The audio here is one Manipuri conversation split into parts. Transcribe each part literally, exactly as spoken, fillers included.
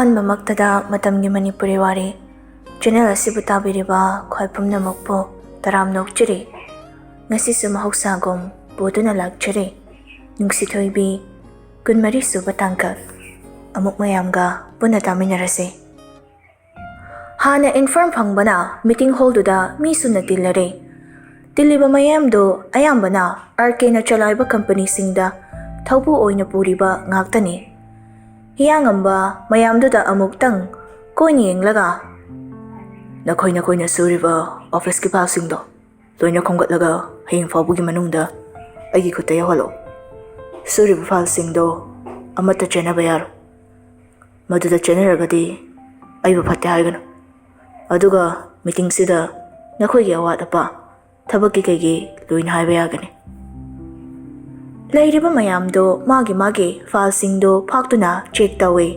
ꯑꯍꯥꯟꯕꯃꯛꯇꯗ ꯃꯇꯝꯒꯤ ꯃꯅꯤꯄꯨꯔꯤ ꯋꯥꯔꯤ ꯆꯦꯅꯦꯜ ꯑꯁꯤꯕꯨ ꯇꯥꯕꯤꯔꯤꯕ ꯈ꯭ꯋꯥꯏ ꯄꯨꯝꯅꯃꯛꯄꯨ ꯇꯔꯥꯝꯅ ꯑꯣꯛꯆꯔꯤ꯫ ꯉꯁꯤꯁꯨ ꯃꯍꯧꯁꯥꯒꯨꯝ ꯄꯨꯗꯨꯅ ꯂꯥꯛꯆꯔꯤ꯫ ꯅꯨꯡꯁꯤꯊꯣꯏꯕꯤ, ꯀꯨꯟꯃꯔꯤ ꯁꯨꯕ ꯇꯥꯡꯀꯛ꯫ ꯑꯃꯨꯛ ꯃꯌꯥꯝꯒ ꯄꯨꯟꯅ ꯇꯥꯃꯤꯟꯅꯔꯁꯤ꯫ ꯍꯥꯟꯅ ꯏꯟꯐꯣꯔꯝ ꯐꯪꯕꯅ ꯃꯤꯇꯤꯡ ꯍꯣꯜꯗꯨꯗ ꯃꯤ ꯁꯨꯅ ꯇꯤꯜꯂꯔꯦ꯫ ꯇꯤꯜꯂꯤꯕ ꯃꯌꯥꯝꯗꯨ ꯑꯌꯥꯝꯕꯅ ꯑꯥꯔ ꯀꯦꯅ ꯆꯂꯥꯏꯕ ꯀꯝꯄꯅꯤꯁꯤꯡꯗ ꯊꯧꯕꯨ ꯑꯣꯏꯅ ꯄꯨꯔꯤꯕ ꯉꯥꯛꯇꯅꯤ꯫ ꯍꯤꯌꯥꯡꯉꯝꯕ ꯃꯌꯥꯝꯗꯨꯗ ꯑꯃꯨꯛꯇꯪ ꯀꯣꯏꯅ ꯌꯦꯡꯂꯒ, "ꯅꯈꯣꯏ ꯅꯈꯣꯏꯅ ꯁꯨꯔꯤꯕ ꯑꯣꯐꯤꯁꯀꯤ ꯐꯥꯏꯜꯁꯤꯡꯗꯣ ꯂꯣꯏꯅ ꯈꯣꯝꯒꯠꯂꯒ ꯍꯌꯦꯡ ꯐꯥꯎꯕꯒꯤ ꯃꯅꯨꯡꯗ ꯑꯩꯒꯤ ꯈꯨꯠꯇ ꯌꯧꯍꯜꯂꯛꯎ꯫ ꯁꯨꯔꯤꯕ ꯐꯥꯏꯜꯁꯤꯡꯗꯣ ꯑꯃꯠꯇ ꯆꯦꯟꯅꯕ ꯌꯥꯔꯣꯏ꯫ ꯃꯗꯨꯗ ꯆꯦꯟꯅꯔꯒꯗꯤ ꯑꯩꯕꯨ ꯐꯠꯇꯦ ꯍꯥꯏꯒꯅꯨ꯫ ꯑꯗꯨꯒ ꯃꯤꯇꯤꯡꯁꯤꯗ ꯅꯈꯣꯏꯒꯤ ꯑꯋꯥꯠ ꯑꯄꯥ, ꯊꯕꯛꯀꯤ ꯀꯩꯒꯤ ꯂꯣꯏꯅ ꯍꯥꯏꯕ ꯌꯥꯒꯅꯤ꯫" ꯂꯩꯔꯤꯕ ꯃꯌꯥꯝꯗꯣ ꯃꯥꯒꯤ ꯃꯥꯒꯤ ꯐꯥꯏꯜꯁꯤꯡꯗꯣ ꯐꯥꯛꯇꯨꯅ ꯆꯦꯛ ꯇꯧꯏ꯫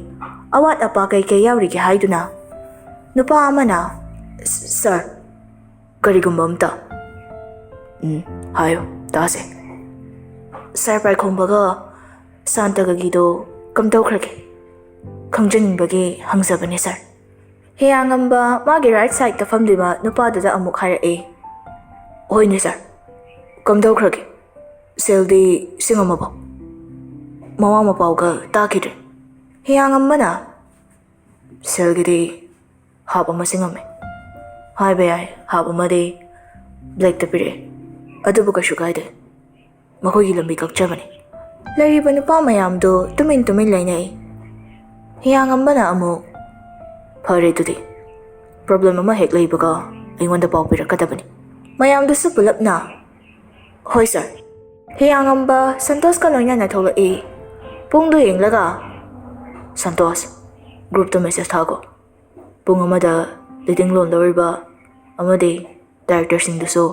ꯑꯋꯥꯠ ꯑꯄꯥ ꯀꯩ ꯀꯩ ꯌꯥꯎꯔꯤꯒꯦ ꯍꯥꯏꯗꯨꯅ ꯅꯨꯄꯥ ꯑꯃꯅ, "ꯁ-, ꯁꯥꯔ, ꯀꯔꯤꯒꯨꯝꯕ ꯑꯝꯇ꯫" "ꯎꯝ, ꯍꯥꯏꯌꯨ, ꯇꯥꯁꯦ꯫" "ꯁꯥꯔ ꯄꯥꯏꯈꯣꯝꯕꯒ ꯁꯥꯟꯇꯒꯒꯤꯗꯣ ꯀꯝꯗꯧꯈ꯭ꯔꯒꯦ? ꯈꯪꯖꯅꯤꯡꯕꯒꯤ ꯍꯪꯖꯕꯅꯦ, ꯁꯥꯔ꯫" ꯍꯤꯌꯥꯡꯉꯝꯕ ꯃꯥꯒꯤ ꯔꯥꯏꯠ ꯁꯥꯏꯗꯇ ꯐꯝꯂꯤꯕ ꯅꯨꯄꯥꯗꯨꯗ ꯑꯃꯨꯛ ꯍꯥꯏꯔꯛꯏ꯫ "ꯍꯣꯏꯅꯦ, ꯁꯥꯔ꯫ ꯀꯝꯗꯧꯈ꯭ꯔꯒꯦ? ꯁꯦꯜꯗꯤ ꯁꯤꯡꯉꯝꯃꯕꯣ? ꯃꯋꯥ ꯃꯄꯥꯎꯒ ꯇꯥꯈꯤꯗ꯭ꯔꯦ꯫" ꯍꯤꯌꯥꯡꯉꯝꯕꯅ, "ꯁꯦꯜꯒꯤꯗꯤ ꯍꯥꯞ ꯑꯃ ꯁꯤꯡꯉꯝꯃꯦ꯫ ꯍꯥꯏꯕ ꯌꯥꯏ, ꯍꯥꯞ ꯑꯃꯗꯤ ꯕ꯭ꯂꯦꯛꯇ ꯄꯤꯔꯛꯑꯦ꯫ ꯑꯗꯨꯕꯨ ꯀꯩꯁꯨ ꯀꯥꯏꯗꯦ꯫ ꯃꯈꯣꯏꯒꯤ ꯂꯝꯕꯤ ꯀꯛꯆꯕꯅꯤ꯫" ꯂꯩꯔꯤꯕ ꯅꯨꯄꯥ ꯃꯌꯥꯝꯗꯨ ꯇꯨꯃꯤꯟ ꯇꯨꯃꯤꯟ ꯂꯩꯅꯩ꯫ ꯍꯤꯌꯥꯡꯉꯝꯕꯅ ꯑꯃꯨꯛ, "ꯐꯔꯦ ꯑꯗꯨꯗꯤ, ꯄ꯭ꯔꯣꯕ꯭ꯂꯦꯝ ꯑꯃ ꯍꯦꯛ ꯂꯩꯕꯒ ꯑꯩꯉꯣꯟꯗ ꯄꯥꯎ ꯄꯤꯔꯛꯀꯗꯕꯅꯤ꯫" ꯃꯌꯥꯝꯗꯨꯁꯨ ꯄꯨꯂꯞꯅ, "ꯍꯣꯏ ꯁꯥꯔ꯫" ꯍꯤꯌꯥꯡꯉꯝꯕ ꯁꯟꯇꯣꯁꯀ ꯂꯣꯏꯅꯅ ꯊꯣꯛꯂꯛꯏ꯫ ꯄꯨꯡꯗꯨ ꯌꯦꯡꯂꯒ, "ꯁꯟꯇꯣꯁ, ꯒ꯭ꯔꯨꯞꯇ ꯃꯦꯁꯦꯖ ꯊꯥꯈꯣ꯫ ꯄꯨꯡ ꯑꯃꯗ ꯂꯤꯗꯤꯡ ꯔꯣꯜ ꯂꯧꯔꯤꯕ ꯑꯃꯗꯤ ꯗꯥꯏꯔꯦꯛꯇꯔꯁꯤꯡꯗꯨꯁꯨ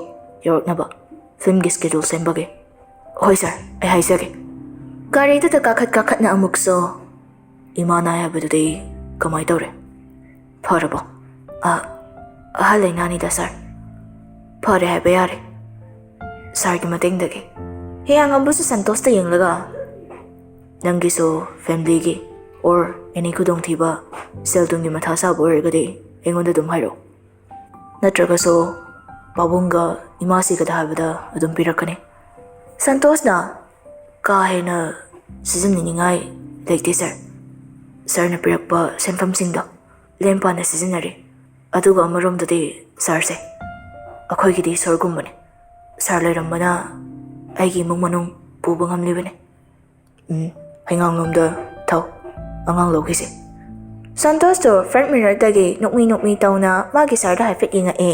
ꯌꯧꯔꯛꯅꯕ ꯐꯤꯜꯝꯒꯤ ꯁ꯭ꯀꯦꯗꯨꯜ ꯁꯦꯝꯕꯒꯦ꯫" "ꯍꯣꯏ ꯁꯥꯔ, ꯑꯩ ꯍꯥꯏꯖꯒꯦ꯫" ꯒꯥꯔꯤꯗꯨꯗ ꯀꯥꯈꯠ ꯀꯥꯈꯠꯅ ꯑꯃꯨꯛꯁꯨ, "ꯏꯃꯥ ꯅꯥꯏ ꯍꯥꯏꯕꯗꯨꯗꯤ ꯀꯃꯥꯏ ꯇꯧꯔꯦ? ꯐꯔꯕꯣ?" "ꯑ, ꯑꯍꯜ ꯂꯩꯅꯥꯅꯤꯗ ꯁꯥꯔ꯫ ꯐꯔꯦ ꯍꯥꯏꯕ ꯌꯥꯔꯦ, ꯁꯥꯔꯒꯤ ꯃꯇꯦꯡꯗꯒꯤ꯫" ꯍꯤꯌꯥꯡꯉꯝꯕꯁꯨ ꯁꯟꯇꯣꯁꯇ ꯌꯦꯡꯂꯒ, "ꯅꯪꯒꯤꯁꯨ ꯐꯦꯃꯤꯂꯤꯒꯤ ꯑꯣꯔ ꯑꯦꯅꯤ ꯈꯨꯗꯣꯡꯊꯤꯕ, ꯁꯦꯜ ꯊꯨꯝꯒꯤ ꯃꯊꯥ ꯁꯥꯕ ꯑꯣꯏꯔꯒꯗꯤ ꯑꯩꯉꯣꯟꯗ ꯑꯗꯨꯝ ꯍꯥꯏꯔꯛꯑꯣ꯫ ꯅꯠꯇ꯭ꯔꯒꯁꯨ ꯄꯥꯕꯨꯡꯒ ꯏꯃꯥ ꯁꯤꯒꯗ ꯍꯥꯏꯕꯗ ꯑꯗꯨꯝ ꯄꯤꯔꯛꯀꯅꯤ꯫ ꯁꯟꯇꯣꯁꯅ ꯀꯥ ꯍꯦꯟꯅ ꯁꯤꯖꯤꯟꯅꯅꯤꯡꯉꯥꯏ ꯂꯩꯇꯦ ꯁꯥꯔ꯫ ꯁꯥꯔꯅ ꯄꯤꯔꯛꯄ ꯁꯦꯟꯐꯝꯁꯤꯡꯗꯣ ꯂꯦꯝ ꯄꯥꯅ ꯁꯤꯖꯤꯟꯅꯔꯦ꯫ ꯑꯗꯨꯒ ꯑꯃꯔꯣꯝꯗꯗꯤ ꯁꯥꯔꯁꯦ ꯑꯩꯈꯣꯏꯒꯤꯗꯤ ꯏꯁꯣꯔꯒꯨꯝꯕꯅꯦ꯫ ꯁꯥꯔ ꯂꯩꯔꯝꯕꯅ ꯑꯩꯒꯤ ꯏꯃꯨꯡ ꯃꯅꯨꯡ ꯄꯨꯕ ꯉꯝꯂꯤꯕꯅꯦ꯫ ꯎꯝ, ꯍꯩꯉꯥꯡꯂꯣꯝꯗ ꯊꯧ, ꯑꯉꯥꯡ ꯂꯧꯈꯤꯁꯦ꯫ ꯁꯟꯇꯣꯁꯇꯣ ꯐ꯭ꯔꯟꯠ ꯃꯤꯔꯔꯗꯒꯤ ꯅꯣꯛꯃꯤ ꯅꯣꯛꯃꯤ ꯇꯧꯅ ꯃꯥꯒꯤ ꯁꯥꯔꯗ ꯍꯥꯏꯐꯦꯠ ꯌꯦꯡꯉꯛꯑꯦ꯫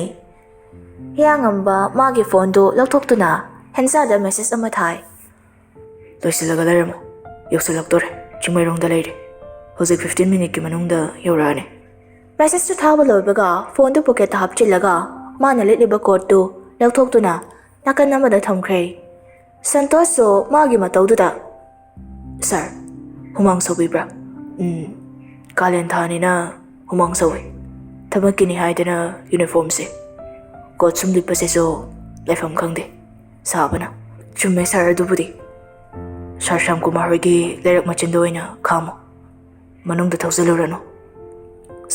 ꯍꯤꯌꯥꯡꯉꯝꯕ ꯃꯥꯒꯤ ꯐꯣꯟꯗꯨ ꯂꯧꯊꯣꯛꯇꯨꯅ ꯍꯦꯟꯖꯥꯗ ꯃꯦꯁꯦꯖ ꯑꯃ ꯊꯥꯏ꯫ ꯂꯣꯏꯁꯤꯜꯂꯒ ꯂꯩꯔꯝꯃꯣ, ꯌꯧꯁꯤꯜꯂꯛꯇꯣꯔꯦ, ꯆꯤꯡꯃꯩꯔꯣꯡꯗ ꯂꯩꯔꯦ, ꯍꯧꯖꯤꯛ ꯐꯤꯐꯇꯤꯟ ꯃꯤꯅꯤꯠꯀꯤ ꯃꯅꯨꯡꯗ ꯌꯧꯔꯛꯑꯅꯤ꯫ ꯃꯦꯁꯦꯖꯇꯨ ꯊꯥꯕ ꯂꯣꯏꯕꯒ ꯐꯣꯟꯗꯨ ꯄꯣꯀꯦꯠꯇ ꯍꯥꯞꯆꯤꯜꯂꯒ ꯃꯥꯅ ꯂꯤꯠꯂꯤꯕ ꯀꯣꯠꯇꯨ ꯂꯧꯊꯣꯛꯇꯨꯅ ꯅꯥꯀꯟ ꯑꯃꯗ ꯊꯝꯈ꯭ꯔꯦ꯫ ꯁꯟꯇꯣꯁꯁꯨ ꯃꯥꯒꯤ ꯃꯇꯧꯗꯨꯗ, "ꯁꯥꯔ, ꯍꯨꯃꯥꯡ ꯁꯧꯕꯤꯕ꯭ꯔꯥ?" "ꯎꯝ, ꯀꯥꯂꯦꯟ ꯊꯥꯅꯤꯅ ꯍꯨꯃꯥꯡ ꯁꯧꯏ꯫ ꯊꯕꯛꯀꯤꯅꯤ ꯍꯥꯏꯗꯅ ꯌꯨꯅꯤꯐꯣꯔꯝꯁꯦ, ꯀꯣꯠ ꯁꯨꯝ ꯂꯤꯠꯄꯁꯤꯁꯨ ꯂꯩꯐꯝ ꯈꯪꯗꯦ ꯁꯥꯕꯅ꯫" "ꯆꯨꯝꯃꯦ ꯁꯥꯔ, ꯑꯗꯨꯕꯨꯗꯤ꯫ ꯁꯥꯔ ꯁ꯭ꯌꯥꯝꯀꯨꯃꯥꯔ ꯍꯣꯏꯒꯤ ꯂꯩꯔꯛ ꯃꯆꯤꯟꯗ ꯑꯣꯏꯅ ꯈꯥꯝꯃꯣ, ꯃꯅꯨꯡꯗ ꯊꯧꯖꯤꯜꯂꯨꯔꯅꯨ꯫"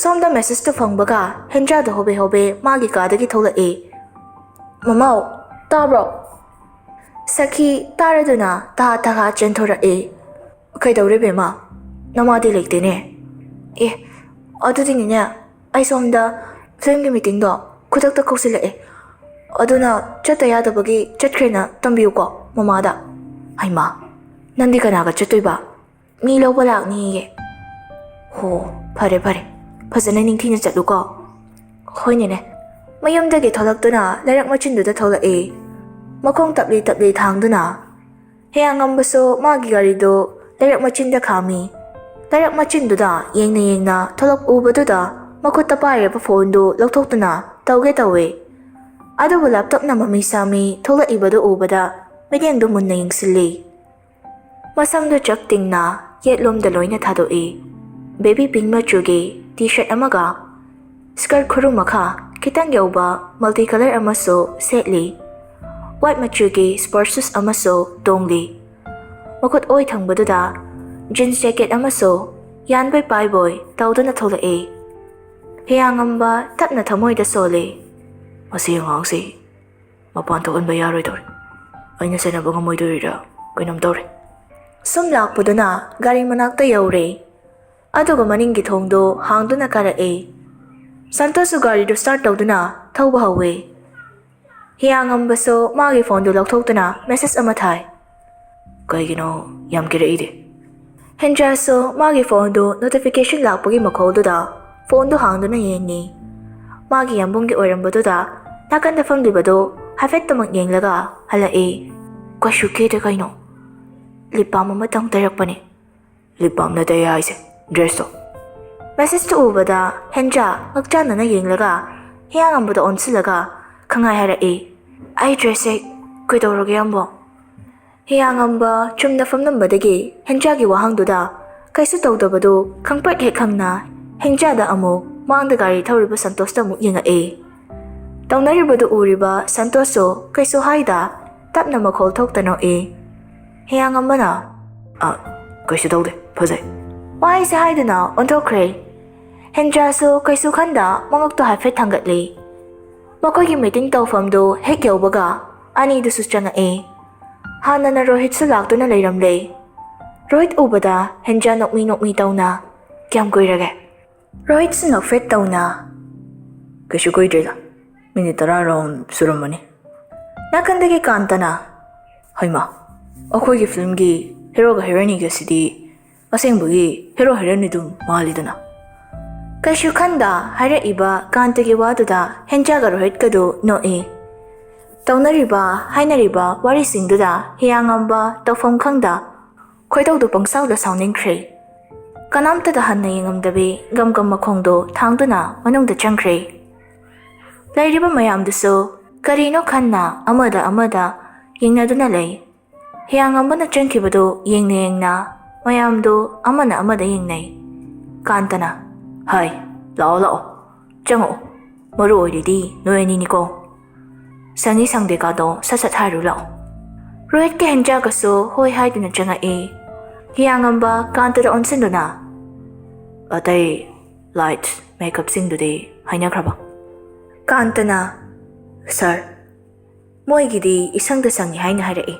ꯁꯣꯝꯗ ꯃꯦꯁꯦꯖꯇꯨ ꯐꯪꯕꯒ ꯍꯦꯟꯖꯥꯗ ꯍꯣꯕꯦ ꯍꯣꯕꯦ ꯃꯥꯒꯤ ꯀꯥꯗꯒꯤ ꯊꯣꯛꯂꯛꯑꯦ꯫ "ꯃꯃꯥꯎ, ꯇꯥꯕ꯭ꯔꯣ?" ꯁꯈꯤ ꯇꯥꯔꯗꯨꯅ ꯇꯍꯥ ꯇꯍꯥ ꯆꯦꯟꯊꯣꯔꯛꯑꯦ꯫ "ꯀꯩꯗꯧꯔꯦ ꯕꯦꯝꯃ? ꯅꯃꯥꯗꯤ ꯂꯩꯇꯦꯅꯦ?" "ꯑꯦ, ꯑꯗꯨꯗꯤꯅꯤꯅꯦ, ꯑꯩ ꯁꯣꯝꯗ ꯐꯤꯂꯝꯒꯤ ꯃꯤꯇꯤꯡꯗꯣ ꯈꯨꯗꯛꯇ ꯀꯧꯁꯤꯜꯂꯛꯑꯦ, ꯑꯗꯨꯅ ꯆꯠꯇ ꯌꯥꯗꯕꯒꯤ ꯆꯠꯈ꯭ꯔꯦꯅ ꯇꯝꯕꯤꯌꯨꯀꯣ ꯃꯃꯥꯗ꯫" "ꯍꯩꯃꯥ, ꯅꯪꯗꯤ ꯀꯅꯥꯒ ꯆꯠꯇꯣꯏꯕ?" "ꯃꯤ ꯂꯧꯕ ꯂꯥꯛꯅꯤꯌꯦ꯫" "ꯍꯣ, ꯐꯔꯦ ꯐꯔꯦ, ꯐꯖꯅ ꯅꯤꯡꯊꯤꯅ ꯆꯠꯂꯨꯀꯣ꯫" "ꯍꯣꯏꯅꯦꯅꯦ꯫" ꯃꯌꯨꯝꯗꯒꯤ ꯊꯣꯛꯂꯛꯇꯨꯅ ꯂꯩꯔꯛ ꯃꯆꯤꯟꯗꯨꯗ ꯊꯣꯛꯂꯛꯏ꯫ ꯃꯈꯣꯡ ꯇꯞꯂꯤ ꯇꯞꯂꯤ ꯊꯥꯡꯗꯨꯅ꯫ ꯍꯤꯌꯥꯡꯉꯝꯕꯁꯨ ꯃꯥꯒꯤ ꯒꯥꯔꯤꯗꯨ ꯂꯩꯔꯛ ꯃꯆꯤꯟꯗ ꯈꯥꯝꯃꯤ꯫ ꯂꯩꯔꯛ ꯃꯆꯤꯟꯗꯨꯗ ꯌꯦꯡꯅ ꯌꯦꯡꯅ ꯊꯣꯛꯂꯛꯎꯕꯗꯨꯗ ꯃꯈꯨꯠꯇ ꯄꯥꯏꯔꯤꯕ ꯐꯣꯟꯗꯨ ꯂꯧꯊꯣꯛꯇꯨꯅ ꯇꯧꯒꯦ ꯇꯧꯏ꯫ ꯑꯗꯨꯕꯨ ꯂꯦꯞꯇꯣꯞꯅ ꯃꯃꯤ ꯁꯥꯃꯤ ꯊꯣꯛꯂꯛꯏꯕꯗꯨ ꯎꯕꯗ ꯃꯤꯠꯌꯦꯡꯗꯨ ꯃꯨꯟꯅ ꯌꯦꯡꯁꯤꯜꯂꯤ꯫ ꯃꯁꯝꯗꯨ ꯆꯞ ꯇꯤꯡꯅ ꯌꯦꯠꯂꯣꯝꯗ ꯂꯣꯏꯅ ꯊꯥꯗꯣꯛꯏ꯫ ꯕꯦꯕꯤ ꯄꯤꯡ ꯃꯆꯨꯒꯤ ꯇꯤ ꯁꯔꯠ ꯑꯃꯒ ꯁ꯭ꯀꯔꯠ ꯈꯨꯔꯨ ꯃꯈꯥ ꯈꯤꯇꯪ ꯌꯧꯕ ꯃꯜꯇꯤ ꯀꯂꯔ ꯑꯃꯁꯨ ꯁꯦꯠꯂꯤ꯫ ꯋꯥꯏꯠ ꯃꯆꯨꯒꯤ ꯁ꯭ꯄꯣꯔꯠꯁ ꯁꯨꯁ ꯑꯃꯁꯨ ꯇꯣꯡꯂꯤ꯫ ꯃꯈꯨꯠ ꯑꯣꯏ ꯊꯪꯕꯗꯨꯗ ꯖꯤꯟꯁ ꯖꯦꯀꯦꯠ ꯑꯃꯁꯨ ꯌꯥꯟꯕꯣꯏ ꯄꯥꯏꯕꯣꯏ ꯇꯧꯗꯨꯅ ꯊꯣꯛꯂꯛꯑꯦ꯫ ꯍꯤꯌꯥꯉꯝꯕ ꯇꯞꯅ ꯊꯃꯣꯏꯗ ꯁꯣꯜꯂꯦ꯫ "ꯃꯁꯤ ꯑꯉꯥꯡꯁꯤ ꯃꯄꯥꯟ ꯊꯣꯛꯍꯟꯕ ꯌꯥꯔꯣꯏꯗꯧꯔꯤ꯫ ꯑꯩꯅ ꯁꯦꯟꯅꯕ ꯉꯝꯃꯣꯏꯗꯣꯔꯤꯔꯥ? ꯀꯩꯅꯣꯝ ꯇꯧꯔꯦ꯫" ꯁꯨꯝ ꯂꯥꯛꯄꯗꯨꯅ ꯒꯥꯔꯤ ꯃꯅꯥꯛꯇ ꯌꯧꯔꯦ꯫ ꯑꯗꯨꯒ ꯃꯅꯤꯡꯒꯤ ꯊꯣꯡꯗꯣ ꯍꯥꯡꯗꯨꯅ ꯀꯥꯔꯛꯑꯦ꯫ ꯁꯟꯇꯣꯁꯁꯨ ꯒꯥꯔꯤꯗꯨ ꯁ꯭ꯇꯥꯔꯠ ꯇꯧꯗꯨꯅ ꯊꯧꯕ ꯍꯧꯋꯦ꯫ ꯍꯤꯌꯥꯉꯝꯕꯁꯨ ꯃꯥꯒꯤ ꯐꯣꯟꯗꯨ ꯂꯧꯊꯣꯛꯇꯨꯅ ꯃꯦꯁꯦꯖ ꯑꯃ ꯊꯥꯏ꯫ "ꯀꯩꯒꯤꯅꯣ ꯌꯥꯝ ꯀꯤꯔꯛꯏꯗꯤ?" ꯍꯦꯟꯖꯥꯁꯨ ꯃꯥꯒꯤ ꯐꯣꯟꯗꯨ ꯅꯣꯇꯤꯐꯤꯀꯦꯁꯟ ꯂꯥꯛꯄꯒꯤ ꯃꯈꯣꯜꯗꯨꯗ ꯐꯣꯟꯗꯨ ꯍꯥꯡꯗꯨꯅ ꯌꯦꯡꯉꯤ꯫ ꯃꯥꯒꯤ ꯌꯥꯝꯕꯨꯡꯒꯤ ꯑꯣꯏꯔꯝꯕꯗꯨꯗ ꯅꯥꯀꯟꯗ ꯐꯝꯂꯤꯕꯗꯨ ꯍꯥꯏꯐꯦꯠꯇꯃꯛ ꯌꯦꯡꯂꯒ ꯍꯜꯂꯛꯏ꯫ "ꯀꯩꯁꯨ ꯀꯦꯗꯦ ꯀꯩꯅꯣ꯫ ꯂꯤꯞ ꯕꯥꯝ ꯑꯃꯇꯪ ꯇꯩꯔꯛꯄꯅꯦ꯫" "ꯂꯤꯞ ꯕꯥꯝꯅ ꯇꯩ ꯍꯥꯏꯁꯦ, ꯗ꯭ꯔꯦꯁꯇꯣ?" ꯃꯦꯁꯦꯖꯇꯨ ꯎꯕꯗ ꯍꯦꯟꯖꯥ ꯉꯛꯆꯥꯟꯅꯅ ꯌꯦꯡꯂꯒ ꯍꯤꯌꯥꯉꯝꯕꯗ ꯑꯣꯟꯁꯤꯜꯂꯒ ꯈꯪꯍꯥꯏ ꯍꯥꯏꯔꯛꯏ꯫ "ꯑꯩ ꯗ꯭ꯔꯦꯁꯁꯦ ꯀꯩꯗꯧꯔꯒꯦ ꯌꯥꯝꯕꯣ?" ꯍꯤꯌꯥꯉꯝꯕ ꯆꯨꯝꯅ ꯐꯝꯂꯝꯕꯗꯒꯤ ꯍꯦꯟꯖꯥꯒꯤ ꯋꯥꯍꯪꯗꯨꯗ ꯀꯩꯁꯨ ꯇꯧꯗꯕꯗꯨ ꯈꯪꯄ꯭ꯔꯦꯛ ꯍꯦꯛ ꯈꯪꯅ ꯍꯦꯟꯖꯥꯗ ꯑꯃꯨꯛ ꯃꯥꯡꯗ ꯒꯥꯔꯤ ꯊꯧꯔꯤꯕ ꯁꯟꯇꯣꯁꯇ ꯑꯃꯨꯛ ꯌꯦꯡꯉꯛꯏ꯫ ꯇꯧꯅꯔꯤꯕꯗꯨ ꯎꯔꯤꯕ ꯁꯟꯇꯣꯁꯁꯨ ꯀꯩꯁꯨ ꯍꯥꯏꯗ ꯇꯞꯅ ꯃꯈꯣꯜ ꯊꯣꯛꯇ ꯅꯣꯛꯏ꯫ ꯍꯤꯌꯥꯉꯝꯕꯅ, "ꯑ, ꯀꯩꯁꯨ ꯇꯧꯗꯦ, ꯐꯖꯩ꯫" ꯋꯥꯍꯩꯁꯦ ꯍꯥꯏꯗꯨꯅ ꯑꯣꯟꯊꯣꯛꯈ꯭ꯔꯦ꯫ ꯍꯦꯟꯖꯥꯁꯨ ꯀꯩꯁꯨ ꯈꯟꯗ ꯃꯉꯛꯇꯣ ꯍꯥꯏꯐꯦꯠ ꯊꯥꯡꯒꯠꯂꯤ꯫ ꯃꯈꯣꯏꯒꯤ ꯃꯤꯇꯤꯡ ꯇꯧꯐꯝꯗꯨ ꯍꯦꯛ ꯌꯧꯕꯒ ꯑꯅꯤꯗꯨꯁꯨ ꯆꯪꯉꯛꯑꯦ꯫ ꯍꯥꯟꯅꯅ ꯔꯣꯍꯤꯠꯁꯨ ꯂꯥꯛꯇꯨꯅ ꯂꯩꯔꯝꯂꯦ꯫ ꯔꯣꯍꯤꯠ ꯎꯕꯗ ꯍꯦꯟꯖꯥ ꯅꯣꯛꯃꯤ ꯅꯣꯛꯃꯤ ꯇꯧꯅ, "ꯀꯌꯥꯝ ꯀꯨꯏꯔꯒꯦ?" ꯔꯣꯍꯤꯠꯁꯨ ꯅꯣꯛꯐꯦꯠ ꯇꯧꯅ, "ꯀꯩꯁꯨ ꯀꯨꯏꯗ꯭ꯔꯤꯗ, ꯃꯤꯅꯤꯠ ꯇꯔꯥ ꯔꯥꯎꯟ ꯁꯨꯔꯝꯃꯅꯤ꯫" ꯅꯥꯀꯟꯗꯒꯤ ꯀꯥꯟꯇꯅ, "ꯍꯩꯃꯥ, ꯑꯩꯈꯣꯏꯒꯤ ꯐꯤꯂꯝꯒꯤ ꯍꯦꯔꯣꯒ ꯍꯦꯔꯣꯏꯅꯤꯒꯁꯤꯗꯤ ꯑꯁꯦꯡꯕꯒꯤ ꯍꯦꯔꯣ ꯍꯦꯔꯣꯏꯟ ꯑꯗꯨꯝ ꯃꯥꯜꯂꯤꯗꯅ꯫" ꯀꯩꯁꯨ ꯈꯟꯗ ꯍꯥꯏꯔꯛꯏꯕ ꯀꯥꯟꯇꯒꯤ ꯋꯥꯗꯨꯗ ꯍꯦꯟꯖꯥꯒ ꯔꯣꯍꯤꯠꯀꯗꯨ ꯅꯣꯛꯏ꯫ ꯇꯧꯅꯔꯤꯕ ꯍꯥꯏꯅꯔꯤꯕ ꯋꯥꯔꯤꯁꯤꯡꯗꯨꯗ ꯍꯤꯌꯥꯉꯝꯕ ꯇꯧꯐꯝ ꯈꯪꯗ ꯈꯣꯏꯗꯧꯗꯨ ꯄꯪꯁꯥꯎꯗ ꯁꯥꯎꯅꯤꯡꯈ꯭ꯔꯦ꯫ ꯀꯅꯥꯝꯇꯗ ꯍꯟꯅ ꯌꯦꯡꯉꯝꯗꯕꯤ ꯒꯝ ꯒꯝ ꯃꯈꯣꯡꯗꯨ ꯊꯥꯡꯗꯨꯅ ꯃꯅꯨꯡꯗ ꯆꯪꯈ꯭ꯔꯦ꯫ ꯂꯩꯔꯤꯕ ꯃꯌꯥꯝꯗꯨꯁꯨ ꯀꯔꯤꯅꯣ ꯈꯟꯅ ꯑꯃꯗ ꯑꯃꯗ ꯌꯦꯡꯅꯗꯨꯅ ꯂꯩ꯫ ꯍꯤꯌꯥꯉꯝꯕꯅ ꯆꯪꯈꯤꯕꯗꯨ ꯌꯦꯡꯅ ꯌꯦꯡꯅ ꯃꯌꯥꯝꯗꯨ ꯑꯃꯅ ꯑꯃꯗ ꯌꯦꯡꯅꯩ꯫ ꯀꯥꯟꯇꯅ, "ꯍꯥꯏ, ꯂꯥꯛꯑꯣ ꯂꯥꯛꯑꯣ, ꯆꯪꯉꯛꯑꯣ꯫ ꯃꯔꯨ ꯑꯣꯏꯔꯤꯗꯤ ꯅꯣꯏ ꯑꯅꯤꯅꯤꯀꯣ꯫ ꯁꯪꯉꯤ ꯁꯪꯗꯦ ꯀꯥꯗꯣ ꯁꯠ ꯁꯠ ꯍꯥꯏꯔꯨ ꯂꯥꯛꯑꯣ꯫" ꯔꯣꯍꯤꯠꯀ ꯍꯦꯟꯖꯥꯒꯁꯨ ꯍꯣꯏ ꯍꯥꯏꯗꯨꯅ ꯆꯪꯉꯛꯏ꯫ ꯍꯤꯌꯥꯉꯝꯕ ꯀꯥꯟꯇꯗ ꯑꯣꯟꯁꯤꯟꯗꯨꯅ, ꯑꯇꯩ ꯂꯥꯏꯠ ꯃꯦꯀꯞꯁꯤꯡꯗꯨꯗꯤ ꯍꯥꯏꯅꯈ꯭ꯔꯕ? ꯀꯥꯟꯇꯅ, "ꯁꯥꯔ, ꯃꯣꯏꯒꯤꯗꯤ ꯏꯁꯪꯗ ꯁꯪꯉꯤ ꯍꯥꯏꯅ ꯍꯥꯏꯔꯛꯏ꯫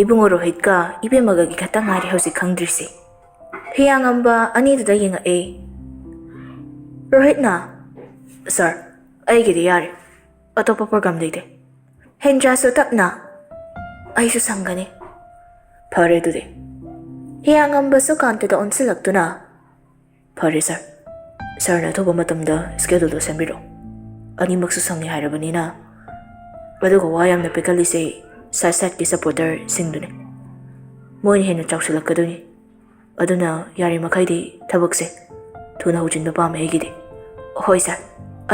ꯏꯕꯨꯡꯉꯣ ꯔꯣꯍꯤꯠꯀ ꯏꯕꯦꯝꯃꯒꯒꯤ ꯈꯛꯇ ꯉꯥꯏꯔꯦ ꯍꯧꯖꯤꯛ ꯈꯪꯗ꯭ꯔꯤꯁꯤ꯫" ꯍꯤꯌꯥꯡꯉꯝꯕ ꯑꯅꯤꯗꯨꯗ ꯌꯦꯡꯉꯛꯑꯦ꯫ ꯔꯣꯍꯤꯠꯅ, "ꯁꯥꯔ, ꯑꯩꯒꯤꯗꯤ ꯌꯥꯔꯦ, ꯑꯇꯣꯞꯄ ꯄ꯭ꯔꯣꯒ꯭ꯔꯥꯝ ꯂꯩꯇꯦ꯫" ꯍꯦꯟꯗ꯭ꯔꯥꯁꯨ ꯇꯞꯅ, "ꯑꯩꯁꯨ ꯁꯪꯒꯅꯤ꯫" "ꯐꯔꯦ ꯑꯗꯨꯗꯤ꯫" ꯍꯤꯌꯥꯡꯉꯝꯕꯁꯨ ꯀꯥꯟꯇꯗ ꯑꯣꯟꯁꯤꯜꯂꯛꯇꯨꯅ, "ꯐꯔꯦ ꯁꯥꯔ, ꯁꯥꯔꯅ ꯑꯊꯨꯕ ꯃꯇꯝꯗ ꯁ꯭ꯀꯦꯗꯨꯜꯗꯣ ꯁꯦꯝꯕꯤꯔꯣ꯫ ꯑꯅꯤꯃꯛꯁꯨ ꯁꯪꯉꯦ ꯍꯥꯏꯔꯕꯅꯤꯅ꯫ ꯑꯗꯨꯒ ꯋꯥ ꯌꯥꯝꯅ ꯄꯦꯠꯀꯜꯂꯤꯁꯦ ꯁꯥꯏꯠ ꯁꯥꯏꯠꯀꯤ ꯁꯄꯣꯔꯇꯔꯁꯤꯡꯗꯨꯅꯤ꯫ ꯃꯣꯏꯅ ꯍꯦꯟꯅ ꯆꯥꯎꯁꯤꯜꯂꯛꯀꯗꯣꯏꯅꯤ꯫ ꯑꯗꯨꯅ ꯌꯥꯔꯤꯃꯈꯩꯗꯤ ꯊꯕꯛꯁꯦ ꯊꯨꯅ ꯍꯧꯖꯤꯟꯕ ꯄꯥꯝꯃꯦ ꯑꯩꯒꯤꯗꯤ꯫" "ꯍꯣꯏ ꯁꯥꯔ,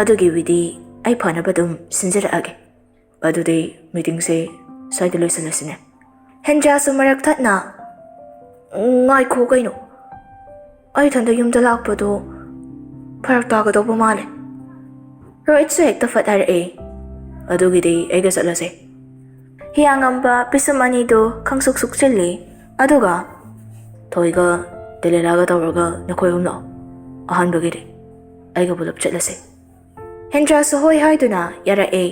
ꯑꯗꯨꯒꯤꯕꯨꯗꯤ ꯑꯩ ꯐꯅꯕ ꯑꯗꯨꯝ ꯁꯤꯟꯖꯔꯛꯑꯒꯦ꯫ ꯑꯗꯨꯗꯤ ꯃꯤꯇꯤꯡꯁꯦ ꯁ꯭ꯋꯥꯏꯗ ꯂꯣꯏꯁꯤꯜꯂꯁꯤꯅꯦ꯫" ꯍꯦꯟꯗ꯭ꯔꯥꯁꯨ ꯃꯔꯛ ꯊꯠꯅ, "ꯉꯥꯏꯈꯣ ꯀꯩꯅꯣ, ꯑꯩ ꯏꯊꯟꯗ ꯌꯨꯝꯗ ꯂꯥꯛꯄꯗꯣ ꯐꯔꯛ ꯇꯥꯒꯗꯧꯕ ꯃꯥꯜꯂꯦ꯫" ꯔꯣꯍꯤꯠꯁꯨ ꯍꯦꯛꯇ ꯐꯠ ꯍꯥꯏꯔꯛꯑꯦ, "ꯑꯗꯨꯒꯤꯗꯤ ꯑꯩꯒ ꯆꯠꯂꯁꯦ꯫" ꯍꯤꯌꯥꯡꯉꯝꯕ ꯄꯤꯁꯨꯝ ꯑꯅꯤꯗꯨ ꯈꯪꯁꯨꯛ ꯁꯨꯛꯆꯤꯜꯂꯤ, ꯑꯗꯨꯒ, "ꯊꯣꯏꯒ ꯗꯦꯂꯤꯂꯥꯒ ꯇꯧꯔꯒ ꯅꯈꯣꯏ ꯑꯍꯨꯝ ꯂꯥꯛꯑꯣ꯫ ꯑꯍꯥꯟꯕꯒꯤꯗꯤ ꯑꯩꯒ ꯄꯨꯂꯞ ꯆꯠꯂꯁꯦ꯫" ꯍꯦꯟꯗ꯭ꯔꯥꯁꯨ ꯍꯣꯏ ꯍꯥꯏꯗꯨꯅ ꯌꯥꯔꯛꯑꯦ꯫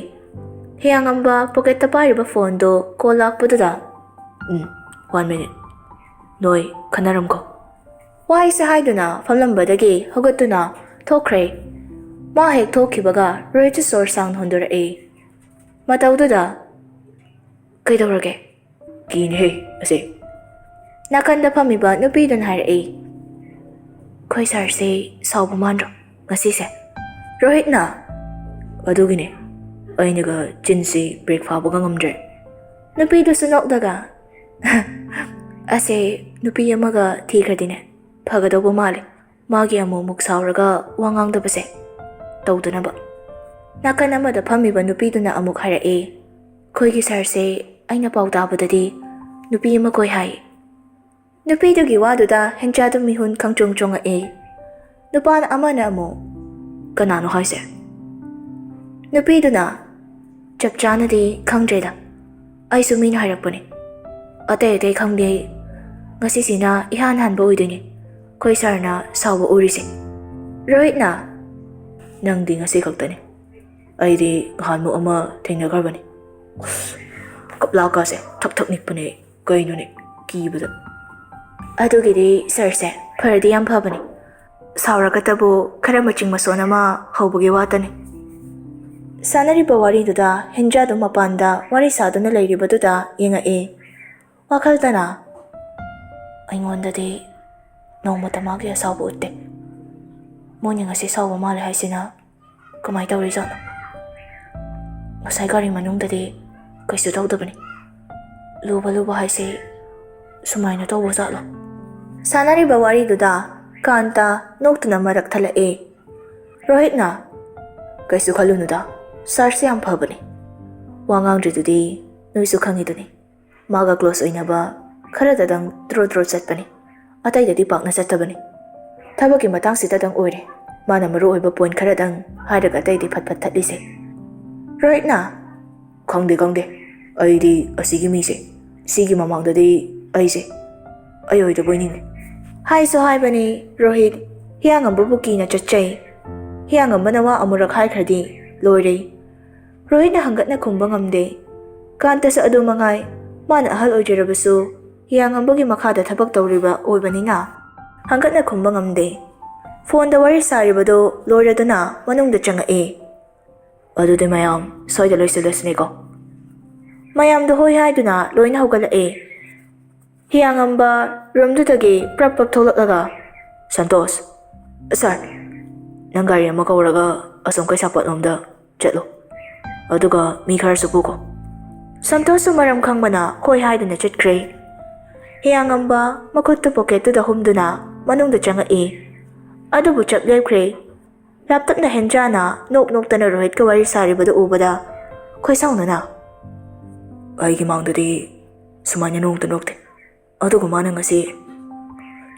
ꯍꯤꯌꯥꯡꯉꯝꯕ ꯄꯣꯀꯦꯠꯇ ꯄꯥꯏꯔꯤꯕ ꯐꯣꯟꯗꯨ ꯀꯣꯜ ꯂꯥꯛꯄꯗꯨꯗ, "ꯎꯝ, ꯋꯥꯟ ꯃꯤꯅꯤꯠ꯫ ꯅꯣꯏ ꯈꯟꯅꯔꯝꯈꯣ꯫" ꯋꯥꯍꯩꯁꯦ ꯍꯥꯏꯗꯨꯅ ꯐꯝꯂꯝꯕꯗꯒꯤ ꯍꯧꯒꯠꯇꯨꯅ ꯊꯣꯛꯈ꯭ꯔꯦ꯫ ꯃꯥ ꯍꯦꯛ ꯊꯣꯛꯈꯤꯕꯒ ꯔꯣꯍꯤꯠꯁꯨ ꯁꯣꯔ ꯁꯥꯡꯅ ꯍꯣꯟꯗꯣꯔꯛꯑꯦ꯫ ꯃꯇꯧꯗꯨꯗ, "ꯀꯩꯗꯧꯔꯒꯦ?" "ꯀꯤꯅꯦꯍꯦ ꯑꯁꯦ꯫" ꯅꯥꯀꯟꯗ ꯐꯝꯃꯤꯕ ꯅꯨꯄꯤꯗꯨꯅ ꯍꯥꯏꯔꯛꯏ, "ꯑꯩꯈꯣꯏ ꯁꯥꯔꯁꯦ ꯁꯥꯎꯕ ꯃꯥꯟꯗ꯭ꯔꯣ ꯉꯁꯤꯁꯦ?" ꯔꯣꯍꯤꯠꯅ, "ꯑꯗꯨꯒꯤꯅꯦ ꯑꯩꯅꯒ ꯆꯤꯟꯁꯤ ꯕ꯭ꯔꯦꯛ ꯐꯥꯕꯒ ꯉꯝꯗ꯭ꯔꯦ꯫" ꯅꯨꯄꯤꯗꯨꯁꯨ ꯅꯣꯛꯂꯒ, "ꯑꯁꯦ ꯅꯨꯄꯤ ꯑꯃꯒ ꯊꯤꯈ꯭ꯔꯗꯤꯅꯦ ꯐꯒꯗꯧꯕ ꯃꯥꯜꯂꯦ, ꯃꯥꯒꯤ ꯑꯃꯨꯛ ꯑꯃꯨꯛ ꯁꯥꯎꯔꯒ ꯋꯥ ꯉꯥꯡꯗꯕꯁꯦ ꯇꯧꯗꯅꯕ꯫" ꯅꯥꯀꯟ ꯑꯃꯗ ꯐꯝꯃꯤꯕ ꯅꯨꯄꯤꯗꯨꯅ ꯑꯃꯨꯛ ꯍꯥꯏꯔꯛꯏ, "ꯑꯩꯈꯣꯏꯒꯤ ꯁꯥꯔꯁꯦ ꯑꯩꯅ ꯄꯥꯎ ꯇꯥꯕꯗꯗꯤ ꯅꯨꯄꯤ ꯑꯃ ꯀꯣꯏ ꯍꯥꯏ꯫" ꯅꯨꯄꯤꯗꯨꯒꯤ ꯋꯥꯗꯨꯗ ꯍꯦꯟꯆꯥꯗꯨ ꯃꯤꯍꯨꯟ ꯈꯪꯆꯣꯡ ꯆꯣꯡꯉꯛꯏ꯫ ꯅꯨꯄꯥ ꯑꯃꯅ ꯑꯃꯨꯛ, "ꯀꯅꯥꯅꯣ ꯍꯥꯏꯁꯦ?" ꯅꯨꯄꯤꯗꯨꯅ, "ꯆꯞ ꯆꯥꯅꯗꯤ ꯈꯪꯗ꯭ꯔꯦꯗ, ꯑꯩꯁꯨ ꯃꯤꯅ ꯍꯥꯏꯔꯛꯄꯅꯦ꯫ ꯑꯇꯩ ꯑꯇꯩ ꯈꯪꯗꯦ ꯑꯩ, ꯉꯁꯤꯁꯤꯅ ꯏꯍꯥꯟ ꯍꯥꯟꯕ ꯑꯣꯏꯗꯣꯏꯅꯦ꯫ ꯑꯩꯈꯣꯏ ꯁꯥꯔꯅ ꯁꯥꯎꯕ ꯎꯔꯤꯁꯦ꯫ ꯔꯣꯍꯤꯠꯅ, "ꯅꯪꯗꯤ ꯉꯁꯤ ꯈꯛꯇꯅꯤ, ꯑꯩꯗꯤ ꯅꯍꯥꯟꯃꯨꯛ ꯑꯃ ꯊꯦꯡꯅꯈ꯭ꯔꯕꯅꯤ꯫ ꯀꯞꯂꯥꯀꯥꯁꯦ ꯊꯛ ꯊꯛ ꯅꯤꯛꯄꯅꯦ꯫ ꯀꯩꯅꯣꯅꯦ, ꯀꯤꯕꯗ꯫" ꯑꯗꯨꯒꯤꯗꯤ ꯁꯥꯔꯁꯦ ꯐꯔꯗꯤ ꯌꯥꯝ ꯐꯕꯅꯤ꯫ ꯁꯥꯎꯔꯒꯇꯕꯨ ꯈꯔ ꯃꯆꯤꯡ ꯃꯁꯣꯟ ꯑꯃ ꯍꯧꯕꯒꯤ ꯋꯥꯇꯅꯤ꯫ ꯁꯥꯟꯅꯔꯤꯕ ꯋꯥꯔꯤꯗꯨꯗ ꯍꯦꯟꯖꯥꯗꯨ ꯃꯄꯥꯟꯗ ꯋꯥꯔꯤ ꯁꯥꯗꯨꯅ ꯂꯩꯔꯤꯕꯗꯨꯗ ꯌꯦꯡꯉꯛꯏ꯫ ꯋꯥꯈꯜꯗꯅ, "ꯑꯩꯉꯣꯟꯗꯗꯤ ꯅꯣꯡꯃꯇ ꯃꯥꯒꯤ ꯑꯁꯥꯎꯕ ꯎꯠꯇꯦ꯫ ꯃꯣꯏꯅ ꯉꯁꯤ ꯁꯥꯎꯕ ꯃꯥꯜꯂꯦ ꯍꯥꯏꯁꯤꯅ ꯀꯃꯥꯏ ꯇꯧꯔꯤꯖꯥꯠꯅꯣ? ꯉꯁꯥꯏ ꯒꯥꯔꯤ ꯃꯅꯨꯡꯗꯗꯤ ꯀꯩꯁꯨ ꯇꯧꯗꯕꯅꯤ꯫ ꯂꯨꯕ ꯂꯨꯕ ꯍꯥꯏꯁꯦ ꯁꯨꯃꯥꯏꯅ ꯇꯧꯕ ꯖꯥꯠꯂꯣ?" ꯁꯥꯟꯅꯔꯤꯕ ꯋꯥꯔꯤꯗꯨꯗ ꯀꯥꯟꯇ ꯅꯣꯛꯇꯨꯅ ꯃꯔꯛ ꯊꯠꯂꯛꯑꯦ꯫ ꯔꯣꯍꯤꯠꯅ, "ꯀꯩꯁꯨ ꯈꯜꯂꯨꯅꯨꯗ, ꯁꯥꯔꯁꯦ ꯌꯥꯝ ꯐꯕꯅꯦ꯫ ꯋꯥ ꯉꯥꯡꯗ꯭ꯔꯤꯗꯨꯗꯤ ꯅꯣꯏꯁꯨ ꯈꯪꯉꯤꯗꯨꯅꯤ꯫ ꯃꯥꯒ ꯀ꯭ꯂꯣꯁ ꯑꯣꯏꯅꯕ ꯈꯔꯗꯗꯪ ꯇ꯭ꯔꯣ ꯇ꯭ꯔꯣ ꯆꯠꯄꯅꯤ, ꯑꯇꯩꯗꯗꯤ ꯄꯥꯛꯅ ꯆꯠꯇꯕꯅꯤ꯫ ꯊꯕꯛꯀꯤ ꯃꯇꯥꯡꯁꯤꯗꯗꯪ ꯑꯣꯏꯔꯦ ꯃꯥꯅ ꯃꯔꯨ ꯑꯣꯏꯕ ꯄꯣꯏꯟ ꯈꯔꯗꯪ ꯍꯥꯏꯔꯒ ꯑꯇꯩꯗꯤ ꯐꯠ ꯐꯠ ꯊꯠꯂꯤꯁꯦ꯫" ꯔꯣꯍꯤꯠꯅ, "ꯈꯪꯗꯦ, ꯈꯪꯗꯦ꯫ ꯑꯩꯗꯤ ꯑꯁꯤꯒꯤ ꯃꯤꯁꯦ, ꯁꯤꯒꯤ ꯃꯃꯥꯡꯗꯗꯤ ꯑꯩꯁꯦ ꯑꯩ ꯑꯣꯏꯗꯕꯣꯏ ꯅꯤꯡꯉꯤ꯫" ꯍꯥꯏꯁꯨ ꯍꯥꯏꯕꯅꯤ ꯔꯣꯍꯤꯠ, ꯍꯤꯌꯥꯡꯉꯝꯕꯕꯨ ꯀꯤꯅ ꯆꯠꯆꯩ꯫ ꯍꯤꯌꯥꯡꯉꯝꯕꯅ ꯋꯥ ꯑꯃꯨꯔꯛ ꯍꯥꯏꯈ꯭ꯔꯗꯤ ꯂꯣꯏꯔꯦ꯫ ꯔꯣꯍꯤꯠꯅ ꯍꯪꯒꯠꯅ ꯈꯨꯝꯕ ꯉꯝꯗꯦ꯫ ꯀꯥꯟꯇꯁꯨ ꯑꯗꯨ ꯃꯉꯥꯏ, ꯃꯥꯅ ꯑꯍꯜ ꯑꯣꯏꯖꯔꯕꯁꯨ ꯍꯤꯌꯥꯡꯉꯝꯕꯒꯤ ꯃꯈꯥꯗ ꯊꯕꯛ ꯇꯧꯔꯤꯕ ꯑꯣꯏꯕꯅꯤꯅ ꯍꯪꯒꯠꯅ ꯈꯨꯝꯕ ꯉꯝꯗꯦ꯫ ꯐꯣꯟꯗ ꯋꯥꯔꯤ ꯁꯥꯔꯤꯕꯗꯨ ꯂꯣꯏꯔꯗꯨꯅ ꯃꯅꯨꯡꯗ ꯆꯪꯉꯛꯑꯦ꯫ "ꯑꯗꯨꯗꯤ ꯃꯌꯥꯝ ꯁ꯭ꯋꯥꯏꯗ ꯂꯣꯏꯁꯤꯜꯂꯁꯤꯅꯦꯀꯣ꯫" ꯃꯌꯥꯝꯗꯣ ꯍꯣꯏ ꯍꯥꯏꯗꯨꯅ ꯂꯣꯏꯅ ꯍꯧꯒꯠꯂꯛꯑꯦ꯫ ꯍꯤꯌꯥꯡꯉꯝꯕ ꯔꯨꯝꯗꯨꯗꯒꯤ ꯄ꯭ꯔꯞ ꯄ꯭ꯔꯞ ꯊꯣꯛꯂꯛꯂꯒ, "ꯁꯟꯇꯣꯁ, ꯁꯥꯔ, ꯅꯪ ꯒꯥꯔꯤ ꯑꯃ ꯀꯧꯔꯒ ꯑꯁꯣꯝ ꯀꯩꯁꯥꯝꯄꯥꯠꯂꯣꯝꯗ ꯆꯠꯂꯣ꯫ ꯑꯗꯨꯒ ꯃꯤ ꯈꯔꯁꯨ ꯄꯨꯈꯣ꯫" ꯁꯟꯇꯣꯁꯁꯨ ꯃꯔꯝ ꯈꯪꯕꯅ ꯍꯣꯏ ꯍꯥꯏꯗꯨꯅ ꯆꯠꯈ꯭ꯔꯦ꯫ ꯍꯤꯌꯥꯡꯉꯝꯕ ꯃꯈꯨꯠꯇꯨ ꯄꯣꯀꯦꯠꯇꯨꯗ ꯍꯨꯝꯗꯨꯅ ꯃꯅꯨꯡꯗ ꯆꯪꯉꯛꯏ꯫ ꯑꯗꯨꯕꯨ ꯆꯞ ꯂꯦꯞꯈ꯭ꯔꯦ꯫ ꯂꯥꯞꯇꯛꯅ ꯍꯦꯟꯖꯥꯅ ꯅꯣꯛ ꯅꯣꯛꯇꯅ ꯔꯣꯍꯤꯠꯀ ꯋꯥꯔꯤ ꯁꯥꯔꯤꯕꯗꯨ ꯎꯕꯗ ꯈꯣꯏꯁꯥꯎꯅꯅ, "ꯑꯩꯒꯤ ꯃꯥꯡꯗꯗꯤ ꯁꯨꯃꯥꯏꯅ ꯅꯣꯛꯇ ꯅꯣꯛꯇꯦ꯫ ꯑꯗꯨꯒ ꯃꯥꯅ ꯉꯁꯤ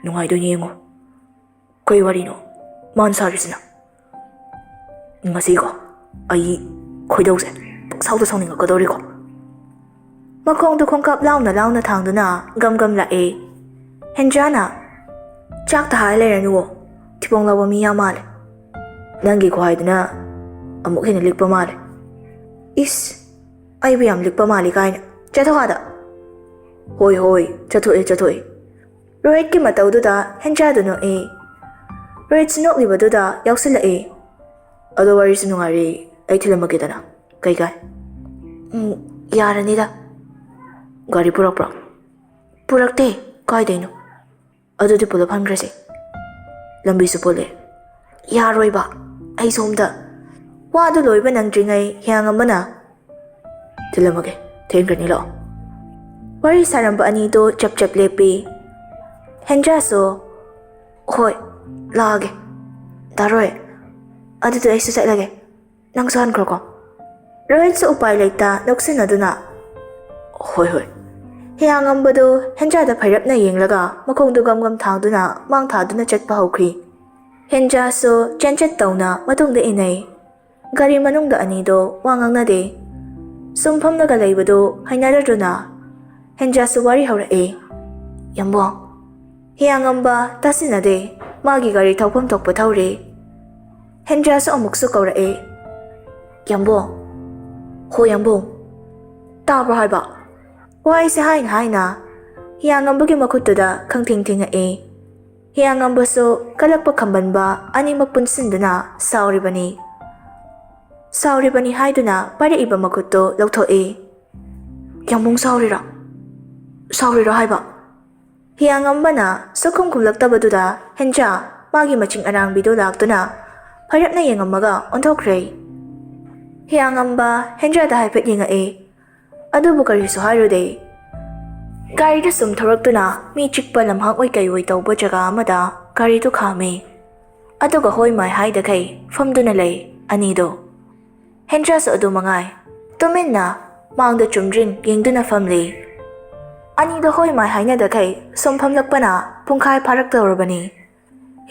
ꯅꯨꯡꯉꯥꯏꯗꯣꯏꯅꯤ ꯌꯦꯡꯉꯣ꯫ ꯀꯩ ꯋꯥꯔꯤꯅꯣ ꯃꯥꯅ ꯁꯥꯔꯤꯁꯤꯅ? ꯉꯁꯤꯀꯣ, ꯑꯩ ꯈꯣꯏꯗꯧꯁꯦ ꯄꯪꯁꯥꯎꯗ ꯁꯥꯎꯅꯤꯡꯉꯛꯀꯗꯧꯔꯤꯀꯣ꯫" ꯃꯈꯣꯡꯗꯨ ꯈꯣꯡꯀꯥꯞ ꯂꯥꯎꯅ ꯂꯥꯎꯅ ꯊꯥꯡꯗꯨꯅ ꯒꯝ ꯒꯝ ꯂꯥꯛꯑꯦ꯫ ꯍꯦꯟꯖꯥꯅ, ꯆꯥꯛꯇ ꯍꯥꯏ ꯂꯩꯔꯅꯨꯋꯣ꯫ ꯊꯤꯕꯣꯡ ꯂꯥꯎꯕ ꯃꯤ ꯌꯥꯝ ꯃꯥꯜꯂꯦ꯫ ꯅꯪꯒꯤ ꯈꯨꯍꯥꯏꯗꯨꯅ ꯑꯃꯨꯛ ꯍꯦꯟꯅ ꯂꯤꯛꯄ ꯃꯥꯜꯂꯦ꯫ ꯏꯁ, ꯑꯩꯕꯨ ꯌꯥꯝ ꯂꯤꯛꯄ ꯃꯥꯜꯂꯤ ꯀꯥꯏꯅ꯫ ꯆꯠꯊꯣꯛ ꯑꯥꯗ꯫ ꯍꯣꯏ, ꯍꯣꯏ, ꯆꯠꯊꯣꯛꯑꯦ, ꯆꯠꯊꯣꯛꯑꯦ꯫ ꯔꯣꯍꯤꯠꯀꯤ ꯃꯇꯧꯗꯨꯗ ꯍꯦꯟꯖꯥꯗꯨ ꯅꯣꯛꯑꯦ꯫ ꯔꯣꯍꯤꯠꯁꯨ ꯅꯣꯛꯂꯤꯕꯗꯨꯗ ꯌꯥꯎꯁꯤꯜꯂꯛꯑꯦ꯫ ꯑꯗꯣ ꯋꯥꯔꯤꯁꯨ ꯅꯨꯡꯉꯥꯏꯔꯦ, ꯑꯩ ꯊꯤꯜꯂꯝꯃꯒꯦꯗꯅ꯫ ꯀꯩꯀꯥꯏ? ꯎꯝ, ꯌꯥꯔꯅꯤꯗ꯫ ꯒꯥꯔꯤ ꯄꯨꯔꯛꯄ꯭ꯔꯣ? ꯄꯨꯔꯛꯇꯦ꯫ ꯀꯥꯏꯗꯩꯅꯣ? ꯑꯗꯨꯗꯤ ꯄꯨꯂꯞ ꯍꯟꯈ꯭ꯔꯁꯦ꯫ ꯂꯝꯕꯤꯁꯨ ꯄꯨꯜꯂꯦ꯫ ꯌꯥꯔꯣꯏꯕ꯫ ꯑꯩ ꯁꯣꯝꯗ꯫ ꯋꯥꯗꯨ ꯂꯣꯏꯕ ꯅꯪꯗ꯭ꯔꯤꯉꯩ ꯍꯤꯌꯥꯡ ꯑꯃꯅ, ꯊꯤꯜꯂꯝꯃꯒꯦ, ꯊꯦꯡꯈ꯭ꯔꯅꯤ, ꯂꯥꯛꯑꯣ꯫ ꯋꯥꯔꯤ ꯁꯥꯔꯝꯕ ꯑꯅꯤꯗꯣ ꯆꯞ ꯆꯞ ꯂꯦꯞꯄꯤ꯫ ꯍꯦꯟꯖꯥꯁꯨ, ꯍꯣꯏ, ꯂꯥꯛꯑꯒꯦ꯫ ꯗꯥ ꯔꯣꯍꯤꯠ, ꯑꯗꯨꯗꯤ ꯑꯩꯁꯨ ꯆꯠꯂꯒꯦ꯫ ꯅꯪꯁꯨ ꯍꯟꯈ꯭ꯔꯣꯀꯣ꯫ ꯔꯣꯍꯤꯠꯁꯨ ꯎꯄꯥꯏ ꯂꯩꯇ ꯅꯣꯛꯁꯤꯟꯅꯗꯨꯅ, ꯍꯣꯏ, ꯍꯣꯏ꯫ ꯍꯤꯌꯥꯡꯉꯝꯕꯗꯨ ꯍꯦꯟꯖꯥꯗ ꯐꯩꯔꯞꯅ ꯌꯦꯡꯂꯒ ꯃꯈꯣꯡꯗꯨ ꯒꯝ ꯒꯝ ꯊꯥꯡꯗꯨꯅ ꯃꯥꯡ ꯊꯥꯗꯨꯅ ꯆꯠꯄ ꯍꯧꯈꯤ꯫ ꯍꯦꯟꯖꯥꯁꯨ ꯆꯦꯟꯆꯠ ꯇꯧꯅ ꯃꯇꯨꯡꯗ ꯏꯟꯅꯩ꯫ ꯒꯥꯔꯤ ꯃꯅꯨꯡꯗ ꯑꯅꯤꯗꯣ ꯋꯥ ꯉꯥꯡꯅꯗꯦ꯫ ꯁꯨꯝ ꯐꯝꯂꯒ ꯂꯩꯕꯗꯨ ꯍꯩꯅꯔꯗꯨꯅ ꯍꯦꯟꯖꯥꯁꯨ ꯋꯥꯔꯤ ꯍꯧꯔꯛꯑꯦ꯫ ꯌꯥꯝꯕꯣꯡ꯫ ꯍꯤꯌꯥꯡꯉꯝꯕ ꯇꯥꯁꯤꯟꯅꯗꯦ꯫ ꯃꯥꯒꯤ ꯒꯥꯔꯤ ꯊꯧꯐꯝ ꯊꯣꯛꯄ ꯊꯧꯔꯦ꯫ ꯍꯦꯟꯖꯥꯁꯨ ꯑꯃꯨꯛꯁꯨ ꯀꯧꯔꯛꯑꯦ꯫ ꯌꯥꯝꯕꯣꯡ꯫ ꯍꯣ ꯌꯥꯝꯕꯣꯡ꯫ ꯇꯥꯕ꯭ꯔꯣ ꯍꯥꯏꯕ? ꯋꯥꯍꯩꯁꯦ ꯍꯥꯏꯅ ꯍꯥꯏꯅ ꯍꯤꯌꯥꯡꯉꯝꯕꯒꯤ ꯃꯈꯨꯠꯇꯨꯗ ꯈꯪꯊꯤꯡ ꯊꯤꯡꯉꯛꯑꯦ꯫ ꯍꯤꯌꯥꯡꯉꯝꯕꯁꯨ ꯀꯜꯂꯛꯄ ꯈꯝꯕꯟꯕ ꯑꯅꯤꯃꯛ ꯄꯨꯟꯁꯤꯟꯗꯨꯅ ꯁꯥꯎꯔꯤꯕꯅꯤ꯫ ꯁꯥꯎꯔꯤꯕꯅꯤ ꯍꯥꯏꯗꯨꯅ ꯄꯥꯏꯔꯛꯏꯕ ꯃꯈꯨꯠꯇꯨ ꯂꯧꯊꯣꯛꯏ꯫ ꯌꯥꯝꯕꯨꯡ ꯁꯥꯎꯔꯤꯔꯣ? ꯁꯥꯎꯔꯤꯔꯣ ꯍꯥꯏꯕ? ꯍꯤꯌꯥꯡꯉꯝꯕꯅ ꯁꯨꯛꯈꯨꯝ ꯈꯨꯝꯂꯛꯇꯕꯗꯨꯗ ꯍꯦꯟꯖꯥ ꯃꯥꯒꯤ ꯃꯆꯤꯡ ꯑꯔꯥꯡꯕꯤꯗꯨ ꯂꯥꯛꯇꯨꯅ ꯐꯩꯔꯞꯅ ꯌꯦꯡꯉꯝꯃꯒ ꯑꯣꯟꯊꯣꯛꯈ꯭ꯔꯦ꯫ ꯍꯤꯌꯥꯡꯉꯝꯕ ꯍꯦꯟꯖꯥꯗ ꯍꯥꯏꯐꯦꯠ ꯌꯦꯡꯉꯛꯏ꯫ ꯑꯗꯨꯕꯨ ꯀꯔꯤꯁꯨ ꯍꯥꯏꯔꯨꯗꯦ꯫ ꯒꯥꯔꯤꯗ ꯁꯨꯝ ꯊꯧꯔꯛꯇꯨꯅ ꯃꯤ ꯆꯤꯛꯄ ꯂꯝꯍꯥꯡ ꯑꯣꯏ ꯀꯩ ꯑꯣꯏ ꯇꯧꯕ ꯖꯒꯥ ꯑꯃꯗ ꯒꯥꯔꯤꯗꯨ ꯈꯥꯝꯃꯤ꯫ ꯑꯗꯨꯒ ꯍꯣꯏ ꯃꯥꯏ ꯍꯥꯏꯗꯈꯩ ꯐꯝꯗꯨꯅ ꯂꯩ ꯑꯅꯤꯗꯣ꯫ ꯍꯦꯟꯖꯥꯁꯨ ꯑꯗꯨ ꯃꯉꯥꯏ꯫ ꯇꯨꯃꯤꯟꯅ ꯃꯥꯡꯗ ꯆꯨꯝꯗ꯭ꯔꯤꯡ ꯌꯦꯡꯗꯨꯅ ꯐꯝꯂꯤ꯫ ꯑꯅꯤꯗꯣ ꯍꯣꯏ ꯃꯥꯏ ꯍꯥꯏꯅꯗꯈꯩ ꯁꯨꯝ ꯐꯝꯂꯛꯄꯅ ꯄꯨꯡꯈꯥꯏ ꯐꯥꯔꯛꯇꯧꯔꯕꯅꯤ꯫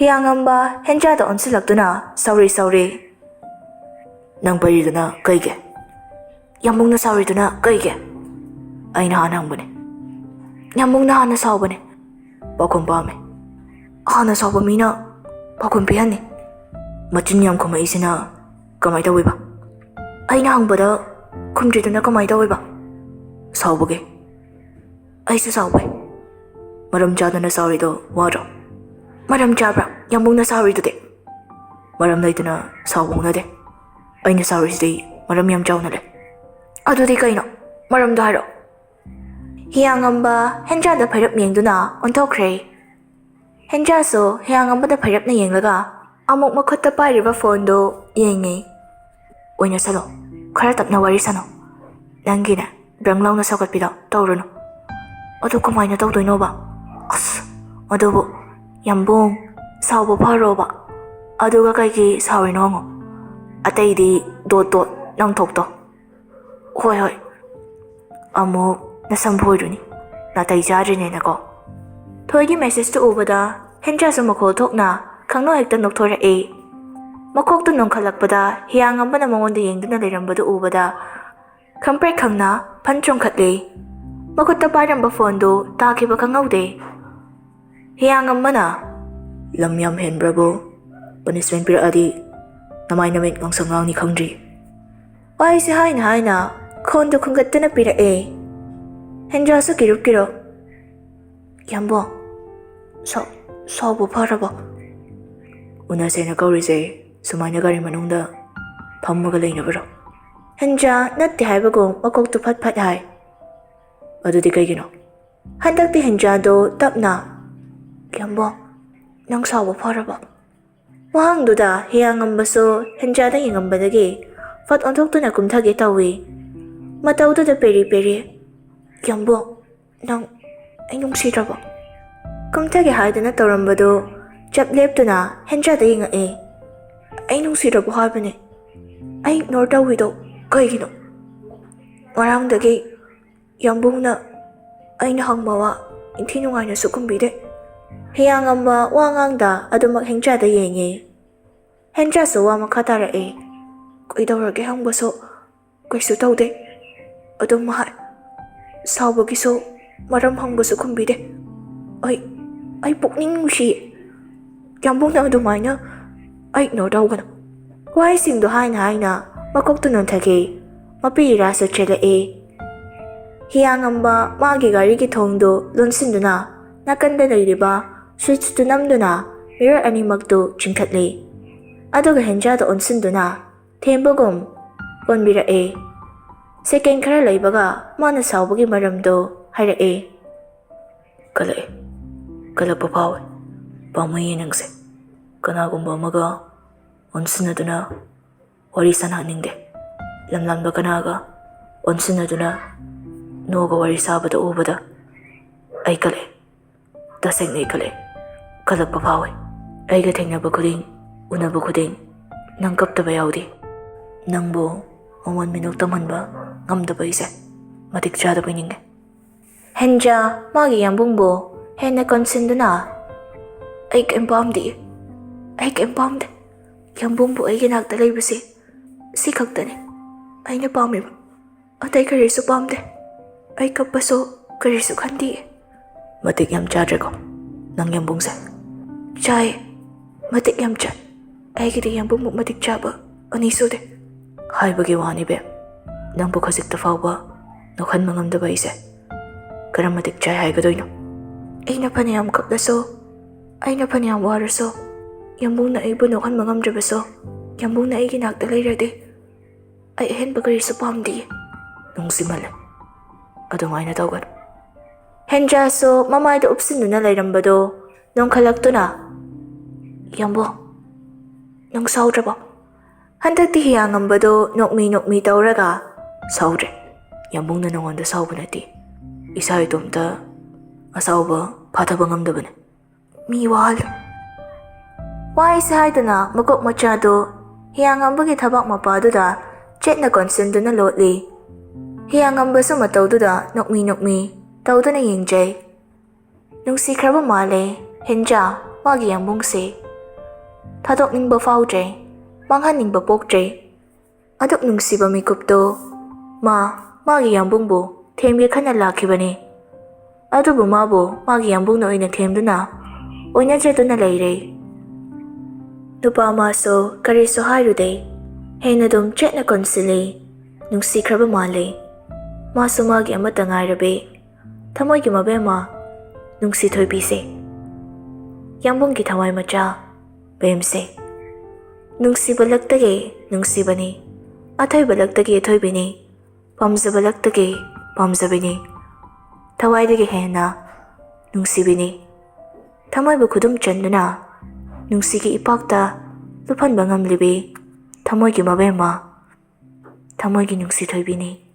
ꯍꯤꯌꯥꯡꯉꯝꯕ ꯍꯦꯟꯖꯥꯗ ꯑꯣꯟꯁꯤꯜꯂꯛꯇꯨꯅ ꯁꯥꯎꯔꯤ ꯁꯥꯎꯔꯤ꯫ ꯅꯪ ꯄꯩꯔꯤꯗꯨꯅ ꯀꯩꯒꯤ? ꯌꯥꯝꯕꯨꯡꯅ ꯁꯥꯎꯔꯤꯗꯨꯅ ꯀꯩꯒꯤ? ꯑꯩꯅ ꯍꯥꯟꯅ ꯍꯪꯕꯅꯦ꯫ ꯌꯥꯝꯕꯨꯡꯅ ꯍꯥꯟꯅ ꯁꯥꯎꯕꯅꯦ꯫ ꯄꯥꯎꯈꯨꯝ ꯄꯥꯝꯃꯦ꯫ ꯍꯥꯟꯅ ꯁꯥꯎꯕ ꯃꯤꯅ ꯄꯥꯎꯈꯨꯝ ꯄꯤꯍꯟꯅꯤ꯫ ꯃꯆꯤꯟ ꯌꯥꯝ ꯈꯨꯝꯃꯛꯏꯁꯤꯅ ꯀꯃꯥꯏ ꯇꯧꯋꯤꯕ? ꯑꯩꯅ ꯍꯪꯕꯗ ꯈꯨꯝꯗ꯭ꯔꯤꯗꯨꯅ ꯀꯃꯥꯏ ꯇꯧꯋꯤꯕ? ꯁꯥꯎꯕꯒꯤ꯫ ꯑꯩꯁꯨ ꯁꯥꯎꯕꯩ꯫ ꯃꯔꯝ ꯆꯥꯗꯅ ꯁꯥꯎꯔꯤꯗꯣ ꯋꯥꯔꯣ? ꯃꯔꯝ ꯆꯥꯕ꯭ꯔꯥ ꯌꯥꯝꯕꯨꯡꯅ ꯁꯥꯎꯔꯤꯗꯨꯗꯤ? ꯃꯔꯝ ꯂꯩꯇꯅ ꯁꯥꯎꯕ ꯍꯧꯅꯗꯦ꯫ ꯑꯩꯅ ꯁꯥꯎꯔꯤꯁꯤꯗꯤ ꯃꯔꯝ ꯌꯥꯝ ꯆꯥꯎꯅ ꯂꯩ꯫ ꯑꯗꯨꯗꯤ ꯀꯩꯅꯣ? ꯃꯔꯝꯗꯣ ꯍꯥꯏꯔꯛꯑꯣ꯫ ꯍꯤꯌꯥꯡꯉꯝꯕ ꯍꯦꯟꯖꯥꯗ ꯐꯩꯔꯞ ꯌꯦꯡꯗꯨꯅ ꯑꯣꯟꯊꯣꯛꯈ꯭ꯔꯦ꯫ ꯍꯦꯟꯖꯥꯁꯨ ꯍꯤꯌꯥꯡꯉꯝꯕꯗ ꯐꯩꯔꯞꯅ ꯌꯦꯡꯂꯒ ꯑꯃꯨꯛ ꯃꯈꯨꯠꯇ ꯄꯥꯏꯔꯤꯕ ꯐꯣꯟꯗꯨ ꯌꯦꯡꯉꯤ꯫ ꯑꯣꯏꯅ ꯁꯥꯂꯣ, ꯈꯔ ꯇꯞꯅ ꯋꯥꯔꯤ ꯁꯥꯅꯧ꯫ ꯅꯪꯒꯤꯅꯦ, ꯕ꯭ꯔꯪ ꯂꯥꯎꯅ ꯁꯧꯒꯠꯄꯤꯗꯣ ꯇꯧꯔꯨꯅꯨ꯫ ꯑꯗꯨ ꯀꯃꯥꯏꯅ ꯇꯧꯗꯣꯏꯅꯣꯕ? ꯑꯁ, ꯑꯗꯨꯕꯨ, ꯌꯥꯝꯕꯨꯡ, ꯁꯥꯎꯕ ꯐꯔꯣꯕ꯫ ꯑꯗꯨꯒ ꯀꯩꯒꯤ ꯁꯥꯎꯔꯤꯅꯣ ꯍꯪꯉꯣ꯫ ꯑꯇꯩꯗꯤ ꯗꯣꯠ ꯗꯣꯠ ꯅꯪ ꯊꯣꯛꯇꯣ꯫ ꯍꯣꯏ, ꯍꯣꯏ꯫ ꯑꯃꯨꯛ ꯅꯁꯝ ꯐꯣꯏꯔꯨꯅꯤ, ꯅꯥꯇꯩ ꯆꯥꯗ꯭ꯔꯤꯅꯦꯅꯀꯣ꯫ ꯊꯣꯏꯒꯤ ꯃꯦꯁꯦꯖꯇꯨ ꯎꯕꯗ ꯍꯦꯟꯖꯥꯁꯨ ꯃꯈꯣꯜ ꯊꯣꯛꯅ ꯈꯪꯅꯣ ꯍꯦꯛꯇ ꯅꯣꯛꯊꯣꯔꯛꯑꯦ꯫ ꯃꯀꯣꯛꯇꯨ ꯅꯣꯡꯈꯠꯂꯛꯄꯗ ꯍꯤꯌꯥꯡꯉꯝꯕꯅ ꯃꯉꯣꯟꯗ ꯌꯦꯡꯗꯨꯅ ꯂꯩꯔꯝꯕꯗꯨ ꯎꯕꯗ ꯈꯪꯄ꯭ꯔꯦꯛ ꯈꯪꯅ ꯐꯟ ꯆꯣꯡꯈꯠꯂꯦ꯫ ꯃꯈꯨꯠꯇ ꯄꯥꯏꯔꯝꯕ ꯐꯣꯟꯗꯨ ꯇꯥꯈꯤꯕ ꯈꯪꯍꯧꯗꯦ꯫ ꯍꯤꯌꯥꯡꯉꯝꯕꯅ, "ꯂꯝ ꯌꯥꯝ ꯍꯦꯟꯕ꯭ꯔꯕꯨ? ꯄꯅꯤꯁꯃꯦꯟ ꯄꯤꯔꯛꯑꯗꯤ ꯅꯃꯥꯏ ꯅꯃꯤꯠ ꯉꯥꯡꯁꯪ ꯉꯥꯡꯅꯤ ꯈꯪꯗ꯭ꯔꯤ"꯫ ꯋꯥꯍꯩꯁꯦ ꯍꯥꯏꯅ ꯍꯥꯏꯅ ꯈꯣꯟꯗꯨ ꯈꯨꯝꯒꯠꯇꯨꯅ ꯄꯤꯔꯛꯑꯦ꯫ ꯍꯦꯟꯖꯥꯁꯨ ꯀꯤꯔꯨꯞ ꯀꯤꯔꯨꯞ, "ꯌꯥꯝꯕꯣ, ꯁꯥꯎ-, ꯁꯥꯎꯕ ꯐꯔꯕꯣ? ꯎꯅꯁꯦꯅ ꯀꯧꯔꯤꯁꯦ ꯁꯨꯃꯥꯏꯅ ꯒꯥꯔꯤ ꯃꯅꯨꯡꯗ ꯐꯝꯃꯒ ꯂꯩꯅꯕꯔꯣ?" ꯍꯦꯟꯖꯥ ꯅꯠꯇꯦ ꯍꯥꯏꯕꯒꯨꯝ ꯃꯀꯣꯛꯇꯨ ꯐꯠ ꯐꯠ ꯍꯥꯏ꯫ "ꯑꯗꯨꯗꯤ ꯀꯩꯒꯤꯅꯣ?" ꯍꯟꯗꯛꯇꯤ ꯍꯦꯟꯖꯥꯗꯣ ꯇꯞꯅ, "ꯌꯥꯝꯕꯣ, ꯅꯪ ꯁꯥꯎꯕ ꯐꯔꯕꯣ?" ꯋꯥꯍꯪꯗꯨꯗ ꯍꯤꯌꯥꯡꯉꯝꯕꯁꯨ ꯍꯦꯟꯖꯥꯗ ꯌꯦꯡꯉꯝꯕꯗꯒꯤ ꯐꯠ ꯑꯣꯟꯊꯣꯛꯇꯨꯅ ꯀꯨꯝꯊꯒꯦ ꯇꯧꯏ꯫ ꯃꯇꯧꯗꯨꯗ ꯄꯦꯔꯤ ꯄꯦꯔꯤ, "ꯌꯥꯝꯕꯣ, ꯅꯪ ꯑꯩ ꯅꯨꯡꯁꯤꯗ꯭ꯔꯕꯣ?" ꯀꯨꯝꯊꯒꯦ ꯍꯥꯏꯗꯨꯅ ꯇꯧꯔꯝꯕꯗꯨ ꯆꯞ ꯂꯦꯞꯇꯨꯅ ꯍꯦꯟꯖꯥꯗ ꯌꯦꯡꯉꯛꯏ꯫ "ꯑꯩ ꯅꯨꯡꯁꯤꯗ꯭ꯔꯕꯣ ꯍꯥꯏꯕꯅꯦ? ꯑꯩ ꯏꯒꯅꯣꯔ ꯇꯧꯔꯤꯗꯣ ꯀꯩꯒꯤꯅꯣ? ꯉꯔꯥꯡꯗꯒꯤ ꯌꯥꯝꯕꯨꯡꯅ ꯑꯩꯅ ꯍꯪꯕ ꯋꯥ ꯏꯟꯊꯤ ꯅꯨꯡꯉꯥꯏꯅꯁꯨ ꯈꯨꯝꯕꯤꯗꯦ"꯫ ꯍꯤꯌꯥꯡꯉꯝꯕ ꯋꯥ ꯉꯥꯡꯗ ꯑꯗꯨꯃꯛ ꯍꯦꯟꯖꯥꯗ ꯌꯦꯡꯉꯤ꯫ ꯍꯦꯟꯖꯥꯁꯨ ꯋꯥ ꯃꯈꯥ ꯇꯥꯔꯛꯏ꯫ "ꯀꯩꯗꯧꯔꯒꯦ ꯍꯪꯕꯁꯨ ꯀꯩꯁꯨ ꯇꯧꯗꯦ ꯑꯗꯨꯝ ꯍꯥꯏ꯫ ꯁꯥꯎꯕꯒꯤꯁꯨ ꯃꯔꯝ ꯍꯪꯕꯁꯨ ꯈꯨꯝꯕꯤꯗꯦ꯫ ꯑꯩ, ꯑꯩ ꯄꯨꯛꯅꯤꯡ ꯅꯨꯡꯁꯤꯌꯦ꯫ ꯌꯥꯝꯕꯨꯡꯅ ꯑꯗꯨꯃꯥꯏꯅ ꯑꯩ ꯏꯒꯅꯣꯔ ꯇꯧꯒꯅꯨ꯫ ꯋꯥꯍꯩꯁꯤꯡꯗꯣ ꯍꯥꯏꯅ ꯍꯥꯏꯅ ꯃꯀꯣꯛꯇꯨ ꯅꯣꯟꯊꯈꯤ꯫ ꯃꯄꯤ ꯏꯔꯥꯁꯨ ꯆꯦꯜꯂꯛꯏ꯫ ꯍꯤꯌꯥꯡꯉꯝꯕ ꯃꯥꯒꯤ ꯒꯥꯔꯤꯒꯤ ꯊꯣꯡꯗꯨ ꯂꯣꯟꯁꯤꯟꯗꯨꯅ ꯅꯥꯀꯟꯗ ꯂꯩꯔꯤꯕ ꯁ꯭ꯋꯤꯠꯆꯇꯨ ꯅꯝꯗꯨꯅ ꯃꯤꯔꯔ ꯑꯅꯤꯃꯛꯇꯨ ꯆꯤꯡꯊꯠꯂꯤ꯫ ꯑꯗꯨꯒ ꯍꯦꯟꯖꯥꯗ ꯑꯣꯟꯁꯤꯟꯗꯨꯅ ꯊꯦꯝꯕꯒꯨꯝ ꯀꯣꯟꯕꯤꯔꯛꯑꯦ꯫ ꯁꯦꯀꯦꯟ ꯈꯔ ꯂꯩꯕꯒ ꯃꯥꯅ ꯁꯥꯎꯕꯒꯤ ꯃꯔꯝꯗꯣ ꯍꯥꯏꯔꯛꯑꯦ꯫ ꯀꯜꯂꯛꯑꯦ꯫ ꯀꯜꯂꯛꯄ ꯐꯥꯎꯋꯦ꯫ ꯄꯥꯝꯃꯨꯏꯌꯦ ꯅꯪꯁꯦ꯫ ꯀꯅꯥꯒꯨꯝꯕ ꯑꯃꯒ ꯑꯣꯟꯁꯤꯟꯅꯗꯨꯅ ꯋꯥꯔꯤ ꯁꯥꯟꯅꯍꯟꯅꯤꯡꯗꯦ꯫ ꯂꯝꯂꯝꯕ ꯀꯅꯥꯒ ꯑꯣꯟꯁꯤꯟꯅꯗꯨꯅ ꯅꯣꯛꯑꯒ ꯋꯥꯔꯤ ꯁꯥꯕꯗ ꯎꯕꯗ ꯑꯩ ꯀꯜꯂꯛꯑꯦ꯫ ꯇꯁꯦꯡꯅ ꯑꯩ ꯀꯜꯂꯛꯑꯦ꯫ ꯀꯜꯂꯛꯄ ꯐꯥꯎꯋꯦ꯫ ꯑꯩꯒ ꯊꯦꯡꯅꯕ ꯈꯨꯗꯤꯡ, ꯎꯅꯕ ꯈꯨꯗꯤꯡ ꯅꯪ ꯀꯞꯇꯕ ꯌꯥꯎꯗꯦ꯫ ꯅꯪꯕꯨ ꯃꯃꯣꯟ ꯃꯤꯅꯣꯛ ꯇꯝꯍꯟꯕ ꯉꯝꯗꯕ ꯑꯩꯁꯦ ꯃꯇꯤꯛ ꯆꯥꯗꯕ ꯅꯤꯡꯉꯦ꯫ ꯍꯦꯟꯖꯥ ꯃꯥꯒꯤ ꯌꯥꯝꯕꯨꯡꯕꯨ ꯍꯦꯟꯅ ꯀꯣꯟꯁꯤꯟꯗꯨꯅ, "ꯑꯩ ꯀꯩꯝ ꯄꯥꯝꯗꯦ, ꯑꯩ ꯀꯩꯝ ꯄꯥꯝꯗꯦ꯫ ꯌꯥꯝꯕꯨꯡꯕꯨ ꯑꯩꯒꯤ ꯅꯥꯛꯇ ꯂꯩꯕꯁꯦ ꯁꯤ ꯈꯛꯇꯅꯤ ꯑꯩꯅ ꯄꯥꯝꯃꯤꯕ꯫ ꯑꯇꯩ ꯀꯔꯤꯁꯨ ꯄꯥꯝꯗꯦ꯫ ꯑꯩ ꯀꯞꯄꯁꯨ ꯀꯔꯤꯁꯨ ꯈꯟꯗꯦ꯫" ꯃꯇꯤꯛ ꯌꯥꯝ ꯆꯥꯗ꯭ꯔꯦꯀꯣ ꯅꯪ ꯌꯥꯝꯕꯨꯡꯁꯦ? ꯆꯥꯏ, ꯃꯇꯤꯛ ꯌꯥꯝ ꯆꯥꯏ꯫ ꯑꯩꯒꯤꯗꯤ ꯌꯥꯝꯕꯨꯡꯃꯨꯛ ꯃꯇꯤꯛ ꯆꯥꯕ ꯑꯅꯤ ꯁꯨꯗꯦ꯫ ꯍꯥꯏꯕꯒꯤ ꯋꯥꯅꯤ ꯕꯦꯝ, ꯅꯪꯕꯨ ꯈꯖꯤꯛꯇ ꯐꯥꯎꯕ ꯅꯣꯛꯍꯟꯕ ꯉꯝꯗꯕ ꯑꯩꯁꯦ ꯀꯔꯝ ꯃꯇꯤꯛ ꯆꯥꯏ ꯍꯥꯏꯒꯗꯣꯏꯅꯣ? ꯑꯩꯅ ꯐꯅꯌꯥꯝ ꯀꯞꯂꯁꯨ, ꯑꯩꯅ ꯐꯅꯌꯥꯝ ꯋꯥꯔꯁꯨ, ꯌꯥꯝꯕꯨꯡꯅ ꯑꯩꯕꯨ ꯅꯣꯛꯍꯟꯕ ꯉꯝꯗ꯭ꯔꯕꯁꯨ, ꯌꯥꯝꯕꯨꯡꯅ ꯑꯩꯒꯤ ꯅꯥꯛꯇ ꯂꯩꯔꯗꯤ ꯑꯩ ꯑꯍꯦꯟꯕ ꯀꯔꯤꯁꯨ ꯄꯥꯝꯗꯤꯌꯦ꯫ ꯅꯨꯡꯁꯤꯃꯜꯂꯦ꯫ ꯑꯗꯨꯃꯥꯏꯅ ꯇꯧꯒꯅꯨ꯫ ꯍꯦꯟꯖꯥꯁꯨ ꯃꯃꯥꯏꯗ ꯎꯞꯁꯤꯟꯗꯨꯅ ꯂꯩꯔꯝꯕꯗꯣ ꯅꯣꯡꯈꯠꯂꯛꯇꯨꯅ, "ꯌꯥꯝꯕꯨꯡ, ꯅꯪ ꯁꯥꯎꯗ꯭ꯔꯕꯣ?" ꯍꯟꯗꯛꯇꯤ ꯍꯤꯌꯥꯡꯉꯝꯕꯗꯣ ꯅꯣꯛꯃꯤ ꯅꯣꯛꯃꯤ ꯇꯧꯔꯒ, "ꯁꯥꯎꯗ꯭ꯔꯦ꯫ ꯌꯥꯝꯕꯨꯡꯅ ꯅꯉꯣꯟꯗ ꯁꯥꯎꯕ ꯅꯠꯇꯦ꯫ ꯏꯁꯥ ꯏꯇꯣꯝꯇ ꯑꯁꯥꯎꯕ ꯐꯥꯊꯕ ꯉꯝꯗꯕꯅꯦ꯫ ꯃꯤ ꯋꯥꯍꯜꯂꯨ꯫" ꯋꯥꯍꯩꯁꯦ ꯍꯥꯏꯗꯨꯅ ꯃꯀꯣꯛ ꯃꯆꯥꯗꯨ ꯍꯤꯌꯥꯡꯉꯝꯕꯒꯤ ꯊꯕꯥꯛ ꯃꯄꯥꯗꯨꯗ ꯆꯦꯠꯅ ꯀꯣꯟꯁꯤꯟꯗꯨꯅ ꯂꯣꯠꯂꯤ꯫ ꯍꯤꯌꯥꯡꯉꯝꯕꯁꯨ ꯃꯇꯧꯗꯨꯗ ꯅꯣꯛꯃꯤ ꯅꯣꯛꯃꯤ ꯇꯧꯗꯨꯅ ꯌꯦꯡꯖꯩ꯫ ꯅꯨꯡꯁꯤꯈ꯭ꯔꯕ ꯃꯥꯜꯂꯦ ꯍꯦꯟꯖꯥ ꯃꯥꯒꯤ ꯌꯥꯝꯕꯨꯡꯁꯦ꯫ ꯊꯥꯗꯣꯛꯅꯤꯡꯕ ꯐꯥꯎꯗ꯭ꯔꯦ, ꯃꯥꯡꯍꯟꯅꯤꯡꯕ ꯄꯣꯛꯇ꯭ꯔꯦ꯫ ꯑꯗꯨꯛ ꯅꯨꯡꯁꯤꯕ ꯃꯤꯀꯨꯞꯇꯣ ꯃꯥ ꯃꯥꯒꯤ ꯌꯥꯝꯕꯨꯡꯕꯨ ꯊꯦꯝꯒꯦ ꯈꯟꯅ ꯂꯥꯛꯈꯤꯕꯅꯤ꯫ ꯑꯗꯨꯕꯨ ꯃꯥꯕꯨ ꯃꯥꯒꯤ ꯌꯥꯝꯕꯨꯡꯅ ꯑꯣꯏꯅ ꯊꯦꯝꯗꯨꯅ ꯑꯣꯏꯅꯖꯗꯨꯅ ꯂꯩꯔꯦ꯫ ꯅꯨꯄꯥ ꯃꯥꯁꯨ ꯀꯔꯤꯁꯨ ꯍꯥꯏꯔꯨꯗꯦ꯫ ꯍꯦꯟꯅ ꯑꯗꯨꯝ ꯆꯦꯠꯅ ꯀꯣꯟꯁꯤꯜꯂꯤ꯫ ꯅꯨꯡꯁꯤꯈ꯭ꯔꯕ ꯃꯥꯜꯂꯤ꯫ ꯃꯥꯁꯨ ꯃꯥꯒꯤ ꯑꯃꯠꯇ ꯉꯥꯏꯔꯕꯤ ꯊꯃꯣꯏꯒꯤ ꯃꯕꯦꯝꯃ ꯅꯨꯡꯁꯤ ꯊꯣꯏꯕꯤꯁꯦ꯫ ꯌꯥꯝꯕꯨꯡꯒꯤ ꯊꯋꯥꯏ ꯃꯆꯥ ꯕꯦꯝꯁꯦ꯫ ꯅꯨꯡꯁꯤꯕ ꯂꯛꯇꯒꯤ ꯅꯨꯡꯁꯤꯕꯅꯤ, ꯑꯊꯣꯏꯕ ꯂꯛꯇꯒꯤ ꯑꯊꯣꯏꯕꯤꯅꯤ, ꯄꯥꯝꯖꯕ ꯂꯛꯇꯒꯤ ꯄꯥꯝꯖꯕꯤꯅꯤ, ꯊꯋꯥꯏꯗꯒꯤ ꯍꯦꯟꯅ ꯅꯨꯡꯁꯤꯕꯤꯅꯤ꯫ ꯊꯃꯣꯏꯕꯨ ꯈꯨꯗꯨꯝ ꯆꯟꯗꯨꯅ ꯅꯨꯡꯁꯤꯒꯤ ꯏꯄꯥꯛꯇ ꯂꯨꯞꯍꯟꯕ ꯉꯝꯂꯤꯕꯤ ꯊꯃꯣꯏꯒꯤ ꯃꯕꯦꯝꯃ, ꯊꯃꯣꯏꯒꯤ ꯅꯨꯡꯁꯤ ꯊꯣꯏꯕꯤꯅꯤ꯫